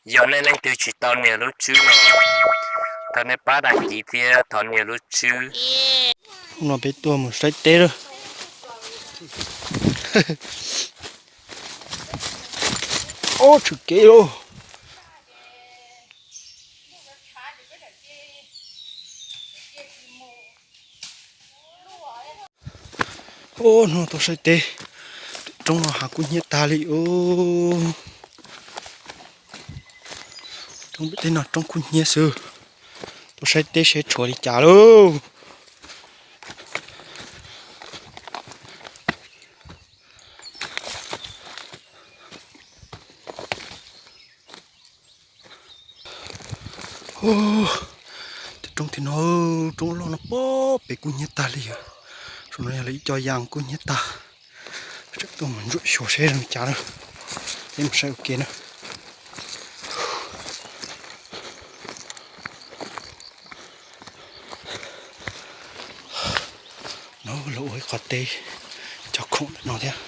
Yog nej leej twg tsis tau nias lub tswb no, thov nej pab đăng ký thiab thov nias lub tswb. Hnub no peb tuaj mus saib teb lawm. Ob, tshwm kev lauj. Ub, hnub no tuaj saib teb, roob no hav kub hnyiab tag li os. Roob pem teb no roob kub hnyiab xwb. Tuaj saib teb seb tshuav li cas lauj. Ub, tej roob tim no, roob loj no pob pem kub hnyiab tag li. Saum no yog lawv ib co yas kub hnyiab tag. Tseem tuaj mus ntsuam xyuas seb zoo li cas na. Peb mus saib ua ke na. No los ua ib qhov teb cog khoom ntawm no thiab.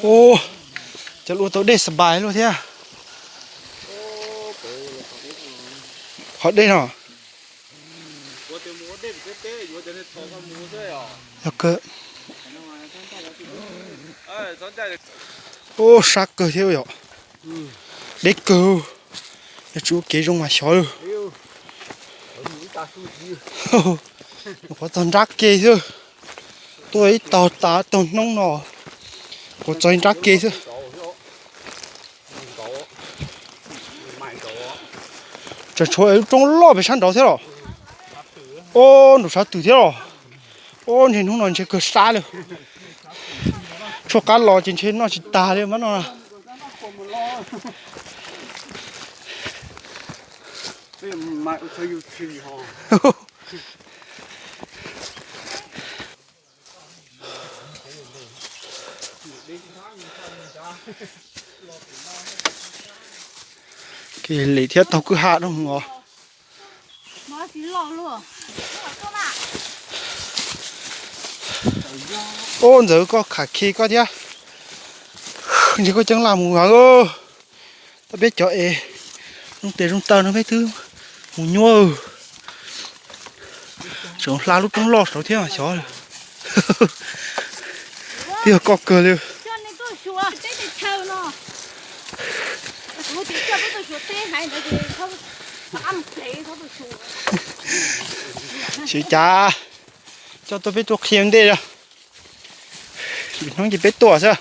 Ub, cov ua tau dej xas npais luaj thiab. Qhov dej no. Yog kawg. Ub, sab kawg thiab yom. Deb kawg. Yog tsis ua kev zoo mas xyov lawm. Nyuam qhuav txog nrab ke xwb. Tuaj ib tog tas tog hnub no, nyuam qhuav txog nrab ke xwb. Tseem tshuav lub roob loj pem sab nraud thiab los? Ub, nraum sab twg thiab los? Ub, ntshe hnub no ntshe kawg sab li. Tshuaj qab los ces ntshe noj tsis tag li mas no. Kiag li thiab taug kwj ha rau mus os. Ub, Ntxawm, koj kham khi koj thiab. Ntshe koj ceeb laj mus heev. Tau peb cov es zoo tes zoo taw no peb twb mus nyuaj. Tseem hla lub roob loj saud thiab xyov. Twb yog koj kawg li. Tsis cas, coj tuaj peb tuaj qhia ntej os. Lwm hnub ces peb tuaj xwb.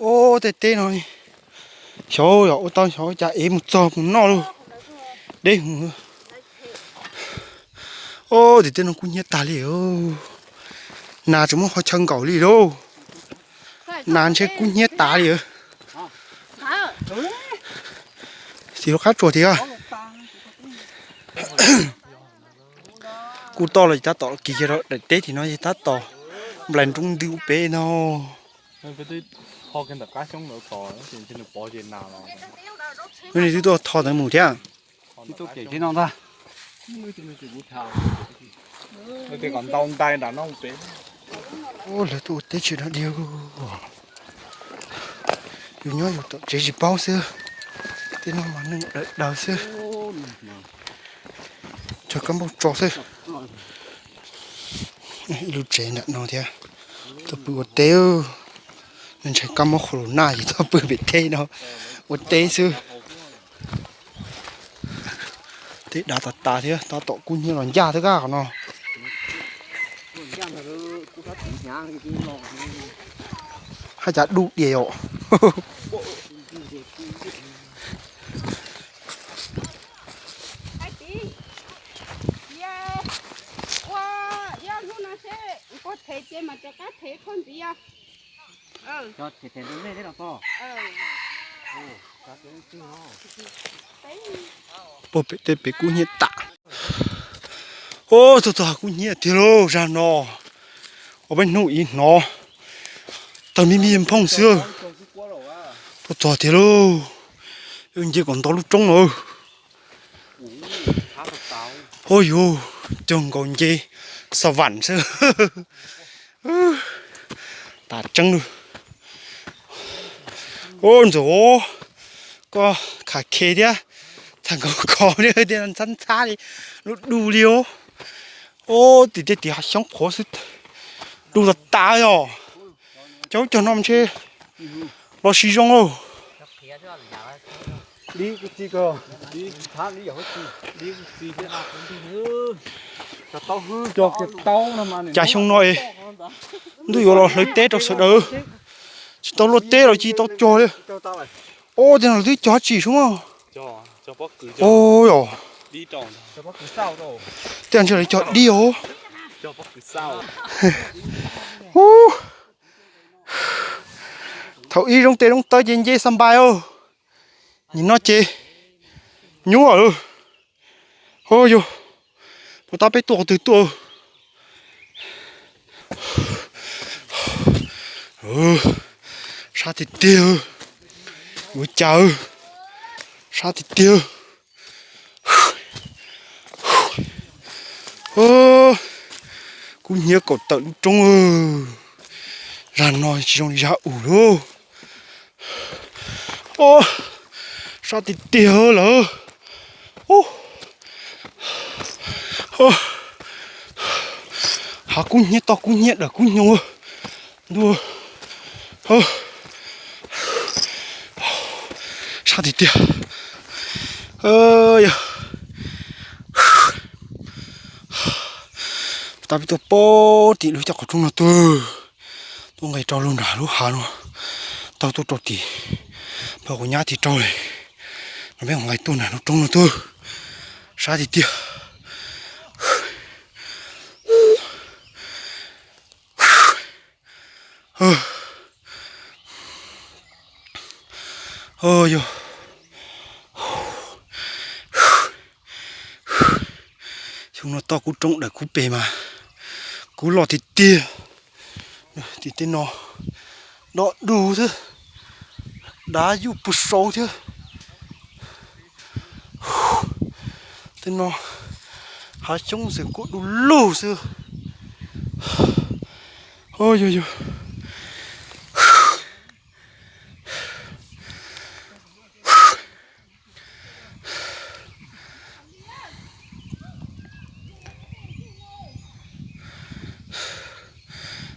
Ub, tej teb no xyov yog ua tau xyov cas ev mus txog mus noj lauj. Deb hwv. Ub, tim tej no kub hnyiab tag li. Nas tseem muab qhov chaw nkaum li lauj. Nas ntshe kub hnyiab tas li. Tim lub qab tsuas tiag. Kuj toj los tab tom kis kiag rau daim teb tim no tab tom nplais nroo ntws ua pem no. Nws twb tuaj tho ntawd mus thiab. Lawv tuaj ua teb tsis dog dig. Yus nyob yus tom tsev tsis paub xwb. Tej no mas neeg daws daws xwb. Cog kab npauj tso xwb. Ib lub tsev nram no thiab. Tuaj pw ua teb. Nej ntshai kab mob corona ces tuaj pw pem teb no ua teb xwb. Teb dav tas tas thiab, tab tom kub hnyiab los ncaj thiab kab qhov no. Haj cas dub dias os. Puag pem tej pem kub hnyiab tas. Ub, tuaj txog kub hnyiab tiag lauj, zag no. Ua peb hnub ib hnov tawg me me nphooj xwb. Tuaj txog tiag lauj. Yuav nce kom nto lub roob no. Ub yuv, cog nkaus nce xa vam xwb. Tas tseeb lawm. Ub ntxuam, koj kham khe thiab, txhaj nkaus khov thiab, ntxhab ntxhab li lub du li os. Ub, tim tej tim hav xyoob qhuav xwb, du tas tas yog. Cov cog no ntshe los sis zoo lauj. Cas xyoo no ntuj yuav los hlawv teb rau sawv daws, tsis tau luaj teb los cia tau cog li. Ub, tej no twb cog dab tsi sub mog. Ub yog, tej no ntshe lawv cog dib os. Ub, thaum ib zoo tes zoo taw ces nce xa npais os. Nim no ces nyuaj lawm. Ub yog, puas tab peb tuaj qhov twg tuaj. Sab tiag tiag, ua cas sab tiag tiag. Kub hnyiab kaum tawm lub roob, zag no tsis zoo li zag ub lauj. Sab tiag tiag lawm. Hav kub hnyiab toj kub hnyiab dawm kub hnyo ntua. Sab tiag tiag. Yog, tab peb tuaj poob tim lub cov qhov rooj no tuaj, tuaj nqes rau lub nram lub hav no, taug tuaj rau tim, pab quav nyab tim rau li, no peb nqes tuaj nram lub roob no tuaj, sab tiag tiag. Yog, xyoo no toj kub roob dawm kub pes mas kub loj tiag tiag. Tim tej no dob du xwb, dav yuj puag saud thiab. Tej no hav xyoob xwb kuj du lug xwb. Yog, yog.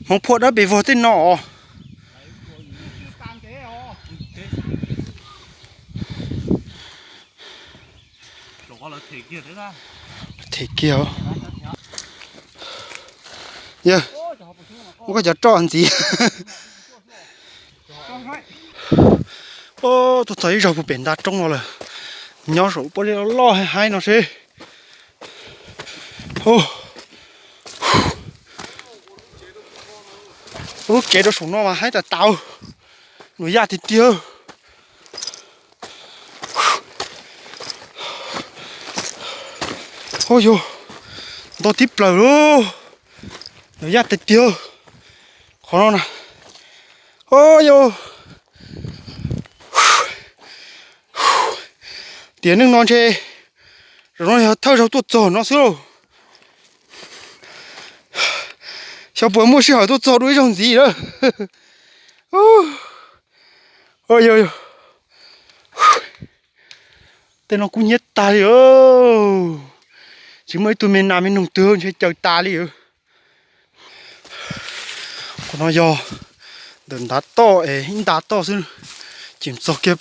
Hmoov phuam dawb pes vog tej no os. Them kiag os. Yog, muab koj cov roj ntxiv. Tuaj txog ib zaug puag pem nta roob no lawm. Nyob saum pob zeb loj loj haib no seb. Lub tsev rau saum no mas haib tas tas, nws yaj tiag tiag. Ub yog, nto tib plaws lauj, nws yaj tiag tiag qhov no na. Ub yog, tiam neej no ntshe zaum no yog thawj zaug tuaj txog no xwb lauj. Xyov puas muaj sij hawm tuaj txog dua ib zaug ntxiv lawm. Ub yog, tej no kub hnyiab tag li. Tsis muaj ib tug me nas me noog twg ntshe caws tas li. Qhov no yog ntawm ntav toj es ib nta toj xwb, ces txog kiag